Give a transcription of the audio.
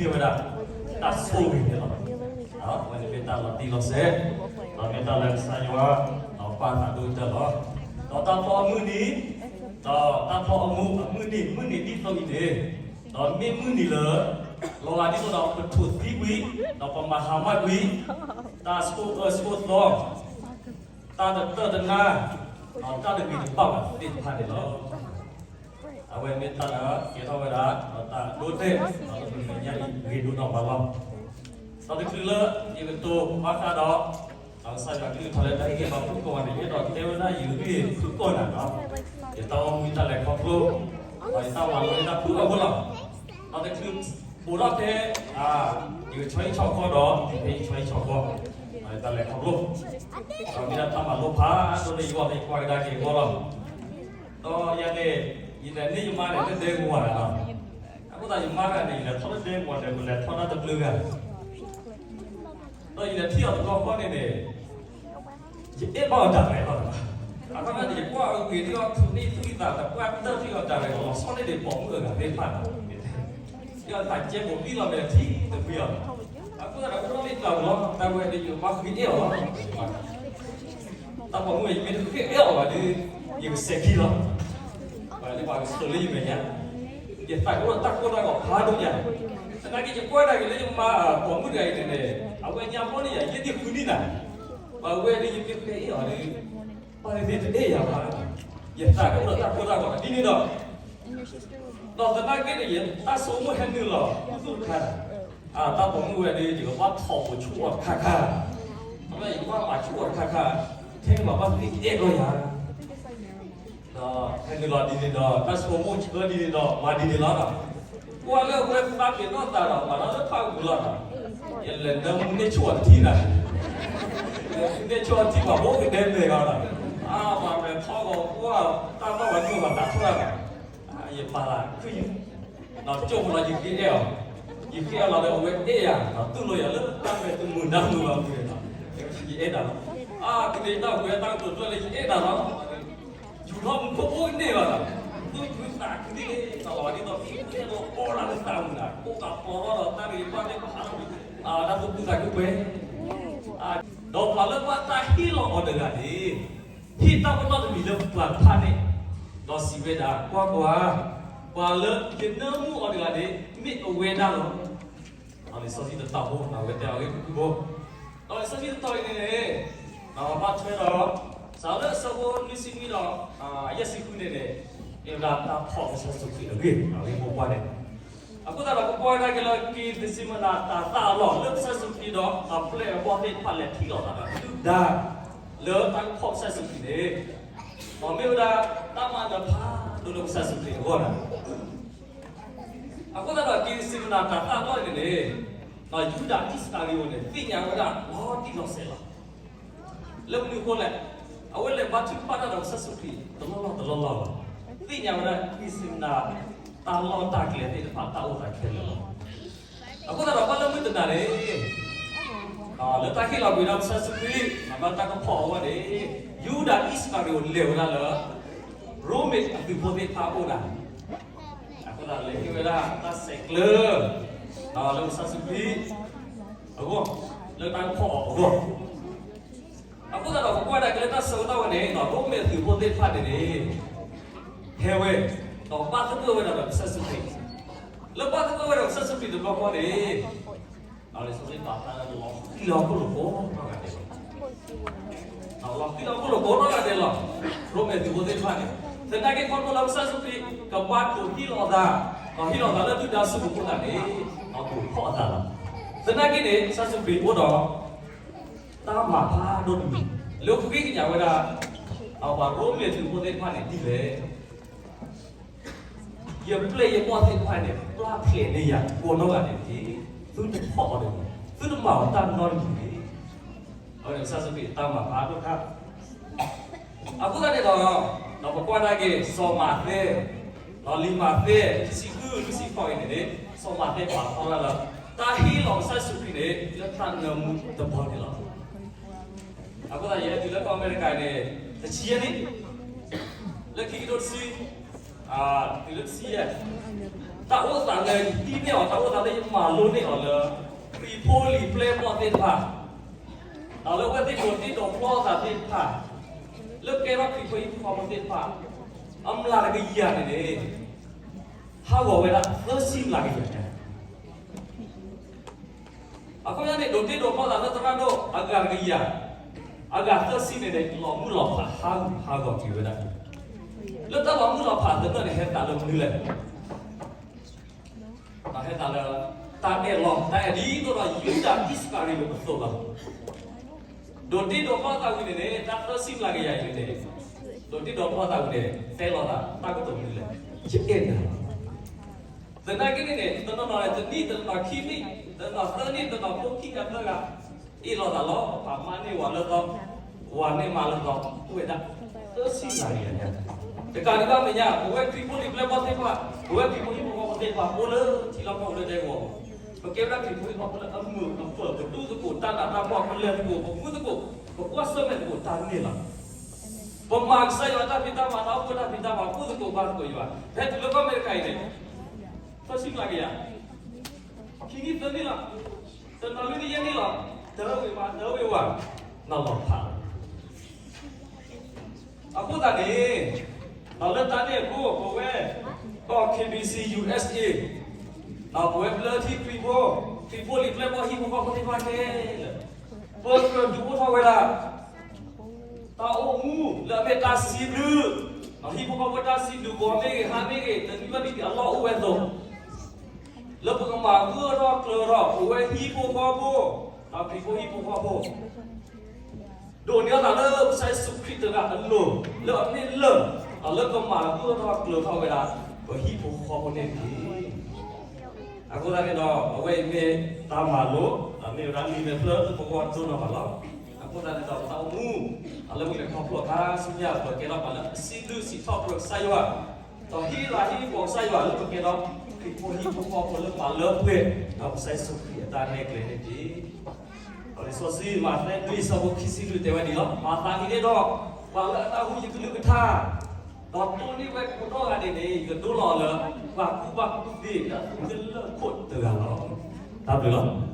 မ့ၢ်ဝဲဒၣ် တၢ်ဆိၣ်ဂ့ၤန့ၣ်လီၤ. အဝဲန့ၣ်မ့ၢ်တၢ်လီၤတံၢ်လီၤဆဲး, ဒီးမ့ၢ်တၢ်လၢကစၢ်ယွၤ ဒီးပာ်သးဒိၣ်ကတၢၢ်လီၤ. ဒီးတၢ်ဖီအမုၢ်နံၤ, ဒီးတၢ်ဖီအမုၢ်အမုၢ်နံၤ မုၢ်နံၤဒ်သိးအံၤန့ၣ်, ဒီးမ့ၢ်မုၢ်နံၤလၢ လီၤဂာ်ဒ်သိးဒီးပထိးသံကွံာ်, ဒီးပမၤဟါမၢ်ကွံာ်, တၢ်ဆိၣ်အၢဆိၣ်သီ, တၢ်တတၢၢ်တနါ, ဒီးတၢ်တဂ့ၤတဘၣ်ဘၣ်သ့ၣ်တဖၣ်န့ၣ်လီၤ. အဝဲမ့ၢ်တၢ်လၢကဲထီၣ်ဝဲဒၣ် ဒီးတၢ်ဒိတဲာ် ဒီးတၢ်မဲာ်ညါအံၤဂ့ၤဒိၣ်ဒီးမးလီၤ. ဒီးတချုးလၢယကတိၤဘၣ်ဃးဒီး ဒီးကစၢ်ယွၤကလုၢ်ကထါလၢတၢ်ဟ့ၣ်ဂံၢ်ဟ့ၣ်ဘါဖုၣ်ကိာ်ဂၤန့ၣ် ယအဲၣ်ဒိးတဲဝဲဒၣ်ယဂ့ၢ်ဖုၣ်ကိာ်နၤလီၤ. ယတၢ်အိၣ်မူတၢ်လဲၤခီဖျိ, ဒီးယတၢ်မၤလိတၢ်ဖုၣ်အဂီၢ်လီၤ. ဒီးတချုး အိၣ်ဒီးဖဲ ယကဆီဟံၣ်ဆီဃီဒီး ဖဲယဆီဟံၣ်ဆီဃီ, တၢ်လဲၤခီဖျိ, ဒီးမ့ၢ်ဒၣ်တၢ်မၤလိဖးဒိၣ်လၢယဂီၢ် ဖဲယကွၢ်ကဒါက့ၤအဂီၢ်လီၤ. ဒီးယၤန့ၣ် ယလဲၤန့ၢ်ယမါန့ၣ် လၢဒဲကဝီၤန့ၣ်လီၤ. အဃိသတးယမါတဂၤန့ၣ် ယလဲၤထီၣ်လၢဒဲကဝီၤန့ၣ် ပလဲၤထီၣ်တၢ်တဘျုးဂၤ ဒီးယလဲၤထံၣ်အီၤတဘျီဃီန့ၣ်န့ၣ် ယအဲၣ်ဘၣ်အီၤဒၣ်လဲာ်လီၤ. အခီပညီန့ၣ် ယကွၢ်အဂ့ၢ်ဒ်အီၤ ထူးန့ၢ်သူၣ်အံသး သပှၢ်တၢၢ်ထံၣ်အီၤဒၣ်လဲာ်လီၤ လီၤဆီန့ၣ်ဒံးပိာ်မုၣ်အဂၤသ့ၣ်တဖၣ်န့ၣ်, ဒ်အီၤသးကဲပိာ်မံၣ်လီၤ မ့ၢ်ထံၣ်တဖုအီၤ, အဃိသတးဒီး အိၣ်ဒံးကျးလီၤ တၢ်ဝဲဒၣ်ယဘၣ်ဃ့အဲၣ်အီၤလီၤ. တၢ်ပိာ်မုၣ်အံၤ ယမ့ၢ်တဃ့အဲၣ်အီၤဘၣ်ဒီး ယကစဲးခံလီၤ. ပှၤလၢပှၤကဆိးလၢယမဲာ်ညါ, ယသးကအိၣ်ဒီးတၢ်ကိၢ်တၢ်ဂီၤဖးဒိၣ်ညါ, သနာ်က့ယကွၢ်ဒၣ်က့ၤလၢယမါပိာ်မုၣ်တဂၤအံၤန့ၣ်န့ၣ် အဝဲညါဘီန့ၣ်ယၤ ယဲၢ်နံၣ်ဃုနံၣ်နၤ, ပှၤဝဲဒၣ်ယမ့ၢ်ဃ့အဲၣ်အီၤဒီး ပှၤတသ့တအဲၣ်ယၤဘၣ်, ယသးကအိၣ်ဒီးတၢ်ကိၢ်တၢ်ဂီၤဒ်န့ၣ်ဒီး ဒီးသနာ်က့န့ၣ် ယတၢ်ဆိကမိၣ်ဟဲနုာ်လီၤ သူၣ်တခါ, တၢ်ပိာ်မုၣ်ဝဲဒၣ် ယကဘၣ်ထိးပိာ်ဆူၣ်အီၤတခါခါ, ဒီးယကဘၣ်မၤဆူၣ်အီၤတခါခါ, ထဲမၤဘၣ်သ့အဲၣ်လီၤယၤ, ဒီးဟဲနုာ်လီၤဒ်န့ၣ်ဒီး တၢ်ဆိကမိၣ်ဆၢဒ်န့ၣ်ဒီး မၤဒ်န့ၣ်လီၤ. ကွၢ်လၢအဝဲသးပ့ၤနီၣ်သးဒီး မၤထီၣ်လၢဖးအပူၤလီၤဒီး ယလဲၤနၢမူန့ၢ်ဆူၣ်အီၤတထံၣ်နၤ, န့ၢ်ဆူၣ်အီၤတထံၣ် ပှၤဘိကဒဲမဲာ်ဂီၤဒီး အါ ပှၤမဲာ်ထီၣ်ဂီၤကွၢ် တၢ်ဘၣ်ပှၤဒိၣ်ပှၤသးထီၣ်တၢ်ဒီး ယပာ်လၢခုၣ်ယုၢ်, ဒီးကၠိဖိလီၤ ယဃ့အဲၣ်အီၤ, ယဃ့အီၤလီၤဒီး အဝဲအဲၣ်ယၤ ဒီးတူၢ်လိာ်ယၤလၢတၢ်မဲာ်တမုာ်နၢ်မုာ်လီၤအပူၤန့ၣ်ဒီး ယအဲၣ်နၤလီၤ. အါ ကန့ၣ်တၢ်ဝဲတၢ်ကတိၤကျၢၢ်လၢယအဲၣ်နၤလီၤ, ယူၤထီၣ်မူခိၣ်အိၣ်န့ၢ်ဘၣ်ဒီး သူၣ်ခုသးခုဒ်န့ၣ် တၢ်လီၤဒ်သိး အံၣ်အဲၣ်လီၤအီၣ်လၢနသးမုာ်နၤ ကိးကးပျီထီၣ်ဒီးတၢ်ဂ့ၤပှၢ်သ့ၣ်တဖၣ်ဟးထီၣ် တၢ်သူၣ်ခုသးခုပှဲၤ, ဒီးပှၤလၢဘၣ်တၢ်ဟ့ၣ်လီၤအီၤတဂၤန့ၣ် ဟ့ၣ်တၢ်ပနီၣ်တမံၤလၢပှၤတဖၣ်န့ၣ်, ဒီးစံးဝဲဒၣ် ကွၢ်ကွၢ်, ပှၤလၢယနၢမူအီၤတဂၤန့ၣ် မ့ၢ်အဝဲဒၣ်လီၤ. လံာ်စီဆှံတတီၤဖိ အဝဲတဲအီၤဂ့ၢ်တဘိ, ဒီးလံာ်စီဆှံတတီၤအံၤန့ၣ်န့ၣ် ဘၣ်ထွဲဒီး စးထီၣ်လၢအဆၢဖိနွံဆံနွံဒီး ယဲၢ်ဆံဃုန့ၣ်န့ၣ် မ့ၢ်ဝဲဒၣ်တၢ်ဖီၣ်ကစၢ်ယ့ၣ်ၡူးခရံာ်အဂ့ၢ် အဂ့ၢ်မိၢ်ပှၢ်န့ၣ်, အဃိသတးဒီးပကွၢ်ကဒါက့ၤလၢ က့ၤသ့းစံမနၤတၤသၣ်အလီၢ် လၢကစၢ်ယ့ၣ်ၡူးခရံာ်ဒီးအပျဲၢ်အဘီၣ်သ့ၣ်တဖၣ်လဲၤထံၣ်လိာ်သးဒီး ဒုၣ်ဒါ လၢတၢ်ကဖီၣ်ကစၢ်ယ့ၣ်ၡူးခရံာ်န့ၣ်, ဒီးမ့ၢ်ဝဲဒၣ်တၢ်မၤနၢၤဖးဒိၣ်လၢကစၢ်ယ့ၣ်ၡူးခရံာ်အဂီၢ်န့ၣ် အဃိသတးဒီး က့ၤသ့းစံမနၤတၤသၣ်အလီၢ်န့ၣ်န့ၣ်, ယူဒၤအံၣ်စကၤရံၤအိၣ်န့ၣ် သ့ၣ်ညါဝဲဒၣ်လီၤတံၢ်လီၤဆဲးလီၤ. လၢမနုၤအဃိလဲၣ်, အဝဲလဲၤဘါထုကဖၣ်တၢ်ဒီးကစၢ်ယ့ၣ်ၡူးခရံာ်တလီၢ်လီၢ်တလီၢ်လီၢ်လီၤ. သ့ၣ်ညါဝဲဒၣ်က့ၤသ့းစံမနၤ တၢ်လီၢ်တၢ်ကျဲသ့ၣ်တဖၣ်တၢ်အိၣ်သးခဲလၢာ်လီၤ. အဃိသတးဒီး ဘၣ်လၢမုၢ်တနၤန့ၣ် လၢတၢ်ဟ့ၣ်လီၤကွံာ်ဒီးကစၢ်ယ့ၣ်ၡူးခရံာ် ဘၣ်တၢ်ကဖီၣ်အဂီၢ်န့ၣ်, ယူဒၤအံၣ်စကၤရံၤအိၣ်လဲၤဝဲဒၣ်လၢ ရိမ့ၤအသုးဖိသ့ၣ်တဖၣ်အအိၣ်ဒၣ် အဃိသတးလဲၤဟ့ၣ်ဝဲဒၣ်တၢ်ဆဲးကျၢ လၢကစၢ်ယ့ၣ်ၡူးခရံာ်အဂီၢ်, လၢတၢ်ကဖီၣ်အီၤအဂီၢ်, အဃိသတးဒီး ပကွၢ်ဒၣ်က့ၤလၢတၢ်ဆၢကတီၢ်ဝဲန့ၣ် ရိမ့ၤအသုးဖိသ့ၣ်တဖၣ်န့ၣ်န့ၣ် ဟဲဝဲ, ဒီးဘၣ်သဂၢၢ်ဝဲဒၣ်ဒီးကစၢ်ယ့ၣ်ၡူးခရံာ်, လၢဘၣ်သဂၢၢ်ဝဲဒၣ်ကစၢ်ယ့ၣ်ၡူးခရံာ်တဘျီဃီန့ၣ် လံာ်စီဆှံပာ်ဖျါလၢလီၤဃံလီၤခိၣ်လိာ်ကိးနီၢ်ဂၤဒဲးလီၤ. လီၤဃံလီၤခိၣ်လိာ်ကိးနီၢ်ဂၤဒဲးလီၤ. ရိမ့ၤသုးဖိသ့ၣ်တဖၣ်န့ၣ်, သနာ်က့ခီဖျိလၢကစၢ်ယ့ၣ်ၡူးခရံာ် ကဘၣ်တိာ်ဟံးလီၤအသး, ဒီးဟံးလီၤသးလၢဒုၣ်ဒါဆူၣ်အဃိသတးန့ၣ်, ဒီးတိာ်ဖီၣ်အသးလီၤ. သနာ်က့န့ၣ် ကစၢ်ယ့ၣ်ၡူးခရံာ်အိၣ်ဒီး တၢ်မၤဖးဒိၣ်တမံၤ လၢဃ့ကညးဝဲဒၣ် အပှၤရိမ့ၤသုးဖိသ့ၣ်တဖၣ်န့ၣ်ဒ်လဲၣ် ယပျဲၢ်ယဘီၣ်သ့ၣ်တဖၣ်န့ၣ် ပျၢ်ဖျဲးန့ၢ်ယၤကိးနီၢ်ဂၤဒဲးတက့ၢ်. သုတဖီၣ်အီၤတဂ့ၤ, သုတမၤအီၤတၢ်နီတမံၤတဂ့ၤ. အဝဲန့ၣ်ကစၢ်ယ့ၣ်ၡူးခရံာ်တၢ်မၤဖးဒိၣ်တခါ. အဃိသတးန့ၣ်ဒီး ဒီးပကွၢ်ဒၣ်က့ၤ စီၤမးသဲ, ဒီးလံာ်မးသဲ တဆံဃု လွံၢ်ဆံဃိးအံၤန့ၣ်န့ၣ် စီၤမးသဲပာ်ဖျါဝဲဒၣ်လၢ တၢ်ဟ့ၣ်လီၤကစၢ်ယ့ၣ်ၡူးခရံာ်န့ၣ် လၢတၢ်နၢမူတဘီန့ၣ်လီၤ. အဃိသတး ယဟဲတုၤလၢကီၢ်အမဲရကၤန့ၣ် တဆံယဲၢ်နံၣ်, လၢခံကထိတဆံ, တုၤလၢတဆံယဲၢ်, တၢ်အိၣ်သးလၢယဟံးန့ၢ်အီၤ, တၢ်အိၣ်သးလၢယမၤလိန့ၢ်အီၤလၢ ခရံာ်ဖိလံၤပျဲၢ်ဘီၣ်သ့ၣ်တဖၣ်, ဒီးလၢအဝဲသ့ၣ်ဒိးတ့ဒိးဖျီသးသ့ၣ်တဖၣ်, လၢကဲထီၣ်ခရံာ်ဖိဟံၣ်ဖိဃီဖိသ့ၣ်တဖၣ်, အမျးတကယၤန့ၣ်န့ၣ်, ဟးဂီၤဝဲဒၣ်သၢဆံမျးကယၤညါ. အခီပညီန့ၣ် ဒိးတ့ဒိးဖျီသးလၢသရၣ်ဒိၣ်အဂၤတကယၤ, အဂၤသၢဆံန့ၣ်န့ၣ် လီၤမုၢ်လီၤဖးဟးဂူာ်ဟးဂီၤက့ၤဝဲဒၣ်. လၢတၢ်လီၤမုၢ်လီၤဖးသနၢၣ်န့ၣ် ဟဲသးလၢမနုၤလဲၣ်. ဟဲသးလၢ တၢ်အဲၣ်လီၤ, တၢ်အဲၣ်ဒ်သိးဒီးယူဒၤအံၣ်စကၤရံၤယိာ်အသိးလီၤ. ဒိးတ့ဒိးဖျီသးဝံၤန့ၣ်န့ၣ် တၢ်သၢဆံမျးကယၤအံၤန့ၣ်, ဒိးတ့ဒိးဖျီသးဝံၤန့ၣ် တဲလီၤသးတၢ်ကတိၤမနုၤလဲၣ်, ယအဲၣ်နၤလီၤ. သနာ်က့န့ၣ်န့ၣ် တနီၤနီၤန့ၣ် တနံၣ်တနီၤခံနံၣ်, တနီၤသၢနံၣ်, တနီၤဖိခံဂၤသၢဂၤ, အ့ၣ်လိာ်သးလီၤ. ပှၤမါန့ၢ်ဝၤလၢသီ, ဝၤန့ၢ်မါလၢသီ, အိၣ်ဝဲဒၣ်သၢဆံမျးကယၤညါ. တကးဒံးဘၣ်မဲာ်ညါ ပဝဲခရံာ်ဖိလံၤပျဲၢ်ဘီၣ်သ့ၣ်တဖၣ်, ပဝဲခရံာ်ဖိဟံၣ်ဖိဃီဖိသ့ၣ်တဖၣ် အိၣ်လၢထံလီၢ်ကီၢ်ပူၤလၢဒဲကဝီၤ, ပကဲဝဲဒၣ်ခရံာ်ဖိဟံၣ်ဖိဃီဖိလၢအမုာ်အဖၢၣ်, ပဒူသကိးတၢ်နးတၢ်ဖှီၣ်, ပလဲၤသကိး, ပမူသကိး, ပကွၢ်ဆၢၣ်မဲာ်သကိးတၢ်န့ၣ်လီၤ. ပမၤကစၢ်ယွၤတၢ်ဖံးတၢ်မၤ, တၢ်အိၣ်ဖှိၣ်တၢ်ဖံးတၢ်မၤ, ပူသကိးဘါသကိးယွၤ, ဖဲတုၤလၢကီၢ်အမဲရကၤအံၤန့ၣ် သၢဆံမျးကယၤ, ခံနံၣ်သၢနံၣ်လီၤ, တနီၤလွံၢ်နံၣ်ယဲၢ်နံၣ်လီၤ, တၢဝံၤမးတၢဝံၤဝဲ, နီၢ်လီၤဖးလီၤ. အဃိသတးန့ၣ်, ဒီးလၢတၢ်န့ၣ်အဃိ ပဝဲ ကီၢ် K B C U S A, ဒီးပဝဲလၢထံခရံာ်ဖိ, ခရံာ်ဖိလံၤပျဲၢ်ဘီၣ်ဟံၣ်ဖိဃီဖိသ့ၣ်တဖၣ်ခဲလၢာ်, ပကြၢးဒုးအိၣ်ထီၣ်ဝဲဒၣ် တၢ်အိၣ်မူလၢအမ့ၢ်တၢ်စံးဘျုး, ဒီးဟံၣ်ဖိဃီဖိတၢ်စံးဘျုး ဂီၤမ့ၢ်ဂ့ၤ, ဟါမ့ၢ်ဂ့ၤ, တနွံဘၣ်တနွံအလီၢ်အိၣ်ဝဲအသိး, လၢပကမၤဂၢၢ်ထီၣ်ကျၢၤထီၣ် ပဝဲဟံၣ်ဖိဃီဖိ, ဒီးခရံာ်ဖိဟံၣ်ဖိဃီဖိ ဒိးန့ၢ်အသးလၢကစၢ်ယ့ၣ်ၡူးခရံာ်တဂၤအလိၤ, လၢအမ့ၢ်လၢၢ်, ဒီးလၢကမၤဂၢၢ်ထီၣ်ကျၢၤထီၣ်ဝဲဒၣ် ပဟံၣ်ဖိဃီဖိန့ၣ်တက့ၢ်. အဃိသတးန့ၣ်ဒီး အဝဲအံၤမ့ၢ်တၢ်မၤလိ, ဒီးမ့ၢ်ဝဲဒၣ်လံာ်မဲာ်ဖျၢၣ်လၢပဂီၢ်ဒိၣ်နီၢ်ဘၣ်လီၤ. အဃိသတးန့ၣ်ဒီး ပတၢ်အိၣ်မူ လၢပလဲၤခီဖျိအခါဆူညါ ပကဲထီၣ်ပှၤလၢအစံးဘျုးစံးထီၣ်ပတြၢၤကစၢ်ယွၤ, ဒီးဟ့ၣ်လၤဟ့ၣ်ကပီၤကစၢ်ယွၤလၢပကဲထီၣ် ခရံာ်ဖိဟံၣ်ဖိဃီဖိလၢပှၤလၢပှဲၤ, ဒီးကစၢ်ယ့ၣ်ၡူးခရံာ်အတၢ်နဲၣ်ကျဲန့ၣ်တက့ၢ်. ဒီးလံာ်စီဆှံ မးသဲ လွံၢ် အဆၢဖိခံဆံလွံၢ် တဲဝဲဒ်အံၤလီၤ. မၤသးဒ်န့ၣ်ဒီး ပှၤလၢအတၢ်ဟူယကလုၢ်ကထါ, ဒီးတိၢ်န့ၢ်ဝဲကိးနီၢ်ဂၤဒဲးန့ၣ် ယကဒိလီၤအီၤလၢ ပှၤကူၣ်ဘၣ်ကူၣ်သ့ လၢအသူၣ်က့ၣ်လၢၢ်ခိၣ်တဂၤလီၤ. တၢ်ဘျုးလီၤ.